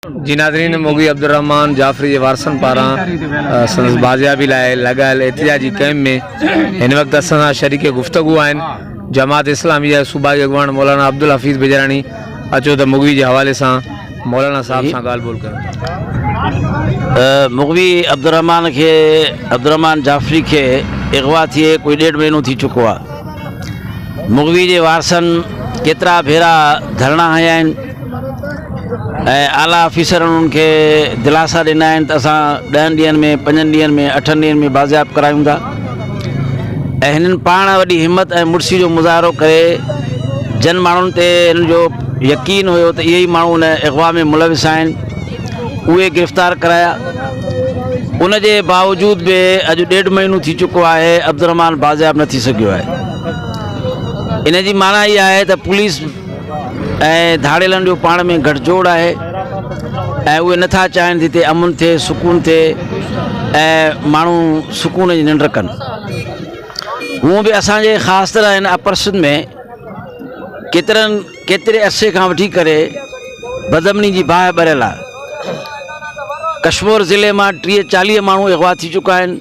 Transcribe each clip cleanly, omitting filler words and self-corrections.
جي ناظرين موڳي عبدالرحمان جعفري جي وارثن پاران سندس بازيابي لاء لڳايل احتجاجي ڪئمپ ۾ هن وقت اسان سان شريڪ گفتگو آهن جماعت اسلامي جا صوبائي اڳواڻ مولانا عبدالحفيظ بجراڻي اچو ته مغوي جي حوالي سان مولانا صاحب سان ڳالهه ٻولهه ڪريون ٿا. مغوي عبدالرحمان کي عبدالرحمان جعفري کي اغوا ٿئي ڪوئي ڏيڍ مهينو ٿي چڪو آهي. مغوي جي وارثن ڪيترا ڀيرا ڌرڻا هنيا آهن ۽ اعليٰ آفيسرن انهن کي دلاسا ڏنا آهن ته اسان ڏهن ڏينهن ۾ پنجن ڏينهن ۾ اٺن ڏينهن ۾ بازياب ڪرايون ٿا ۽ هنن پاڻ وڏي همت ۽ مڙسي جو مظاهرو ڪري جن ماڻهن تي هنن جو يقين هيو ته اهي ئي ماڻهو ان اغوا ۾ ملوث آهن اهي گرفتار ڪرايا ان جي باوجود به اڄ ڏيڍ مهينو ٿي چڪو آهي عبدالرحمان بازياب نه ٿي سگهيو آهي ان جي معنيٰ اها آهي ته پوليس ۽ ڌاڙيلن جو پاڻ ۾ گٺجوڙ آهي ۽ اهي نٿا چاهين ته هتي امن ٿئي سڪون ٿئي ۽ ماڻهو سڪون جي ننڊ ڪن هونء به اسانجي خاص طرح هن اپر سنڌ ۾ ڪيترن ڪيتري عرصي کان وٺي ڪري بدامني جي باهه ٻريل آهي. ڪشمور ضلعي مان ٽيهه چاليهه ماڻهو اغوا ٿي چڪا آهن،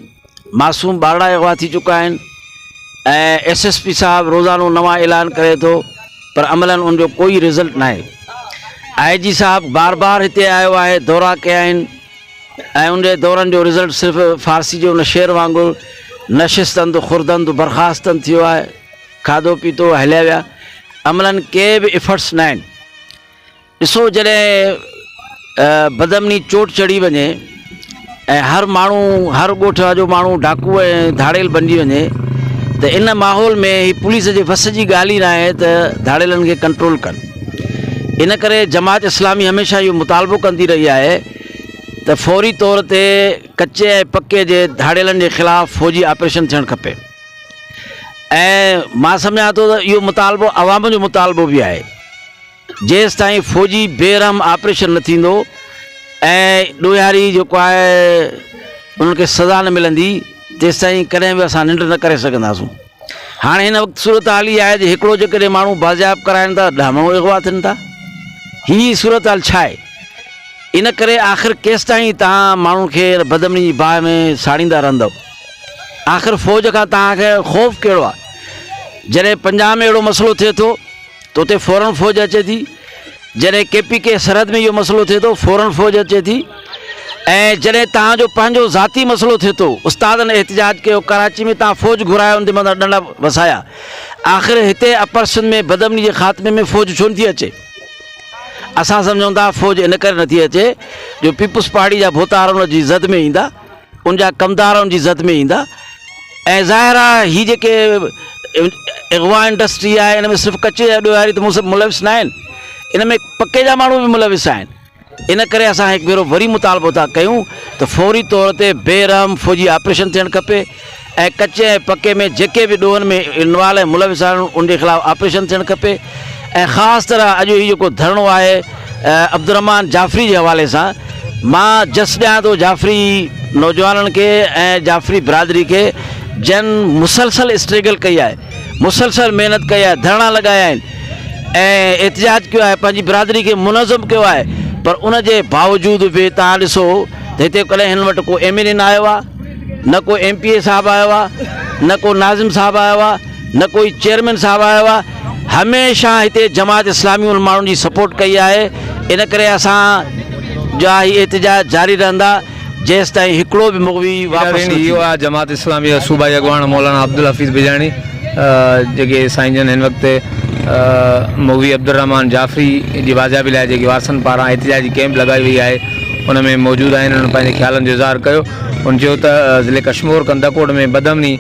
معصوم ٻارڙا اغوا ٿي چڪا آهن ۽ ايس ايس پي صاحب روزانو نوان اعلان ڪري ٿو پر عملن ان جو ڪوئي رزلٽ ناهي. آء جي صاحب بار بار هتي آيو آهي، دورا ڪيا آهن ۽ ان جي دورن جو رزلٽ صرف فارسي جي ان شعر وانگر نشستند خوردند برخاستند ٿيو آهي. کاڌو پيتو هليا ويا عملن ڪي به افرٽس نه آهن ڏسو جڏهن بدامني چوٽ چڙهي وڃي ۽ هر ماڻهو هر ڳوٺ جو ماڻهو ڊاڪو ۽ ڌاڙيل بنجي وڃي ته ان ماحول ۾ هي پوليس جي وس جي ڳالهه ئي ناهي ته ڌاڙيلن کي ڪنٽرول ڪن ان ڪري جماعت اسلامي هميشه اهو مطالبو ڪندي رهي آهي ته فوري طور تي ڪچي ۽ پڪي جي ڌاڙيلن جي خلاف فوجي آپريشن ٿيڻ کپي ۽ مان سمجهان ٿو ته اهو مطالبو عوام جو مطالبو به آهي. جيستائين فوجي بي رحم آپريشن نه ٿيندو ۽ ڏوهاري جيڪو آهي انهن کي سزا نه ملندي تيستائين ڪڏهن به اسان ننڊ نه ڪري سگهنداسون. هاڻي هن وقت صورتحال اها آهي ته هڪڙو جيڪڏهن ماڻهو بازياب ڪرائن ٿا ڏهه ماڻهو اغوا ٿين ٿا. هي صورتحال ڇا آهي؟ ان ڪري آخر ڪيستائين توهان ماڻهن کي بدامني جي باهه ۾ ساڙيندا رهندؤ؟ آخر فوج کان توهان کي خوف ڪهڙو آهي؟ جڏهن پنجاب ۾ اهڙو مسئلو ٿئي ٿو ته اتي فورن فوج اچي ٿي، جڏهن ڪي پي ڪي سرحد ۾ اهو مسئلو ٿئي ٿو فورن فوج اچي ٿي ۽ جڏهن توهان جو پنهنجو ذاتي مسئلو ٿئي ٿو استادن احتجاج ڪيو ڪراچي ۾ توهان فوج گهرايو ان تي مٿان ڏنڊا وسايا آخر هتي اپر سنڌ ۾ بدامني جي خاتمي ۾ فوج ڇو نٿي اچي؟ اسان سمجهون ٿا فوج ان ڪري نٿي اچي جو پيپلز پارٽي جا ڀوتار ان جي زد ۾ ايندا ان جا ڪمدار ان جي زد ۾ ايندا ۽ ظاهر آهي هي جيڪي اغوا انڊسٽري آهي ان ۾ صرف ڪچي جا ڏوهاري ته مون سڀ ملوث نه آهن ان ۾ پڪي جا ماڻهو به ملوث آهن ان ڪري اسان هڪ ڀيرو وري مطالبو ٿا ڪيون ته فوري طور تي بي رحم فوجي آپريشن ٿيڻ کپي ۽ ڪچي ۽ پڪي ۾ جيڪي به ڏوهن ۾ انوالو ۽ ملوث آهن ان جي خلاف آپريشن ٿيڻ کپي ۽ خاص طرح اڄ هي جيڪو ڌرڻو آهي عبدالرحمان جعفري جي حوالي سان مان جس ڏيان ٿو جعفري نوجوانن کي ۽ جعفري برادري کي جن مسلسل اسٽرگل ڪئي آهي مسلسل محنت ڪئي آهي ڌرڻا لڳايا آهن ۽ احتجاج ڪيو آهي پنهنجي برادري کي منظم ڪيو آهي پر ان جي باوجود به تان ڏسو ته هتي ڪڏهن هن وٽ ڪو ايم اين اي نه آيو آهي نه ڪو ايم پي اي صاحب آيو آ نه ڪو ناظم صاحب آيو آ نه ڪوئي چيئرمين صاحب آيو آ هميشه هتي جماعت اسلامي ان ماڻهن جي سپورٽ ڪئي آهي ان ڪري اسان جا هي احتجاج جاري رهندا جيستائين هڪڙو به مغوي واپس نه ٿي. اهو آهي جماعت اسلامي جا صوبائي اڳواڻ مولانا عبدالحفيظ بجاڻي جيڪي سائين جن هن وقت مغوي عبدالرحمان جعفري جي بازيابي لاء جيڪي وارثن پاران احتجاجي ڪئمپ لڳائي وئي آهي ان ۾ موجود آهن انهن پنهنجي خيالن جو اظهار ڪيو هن چيو ته ضلعي ڪشمور ڪنڌڪوٽ ۾ بدامني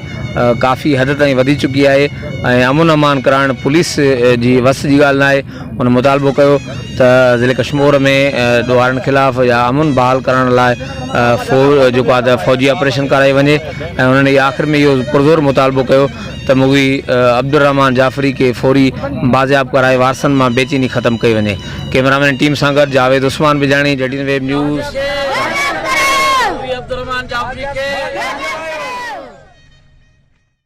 ڪافي حد تائين وڌي چڪي آهي ۽ امن امان ڪرائڻ پوليس جي وس جي ڳالهه ناهي هن مطالبو ڪيو ته ضلعي ڪشمور ۾ ڏوهارين خلاف يا امن بحال ڪرڻ لاء جيڪو آهي ته فوجي آپريشن ڪرائي وڃي ۽ هنن آخر ۾ اهو پرزور مطالبو ڪيو ته مغوي عبدالرحمان جعفري کي فوري بازياب ڪرائي وارثن مان بيچيني ختم ڪئي وڃي ڪئميرامين ٽيم سان گڏ جاويد عثمان بجاڻي جڊين ويب نيوز.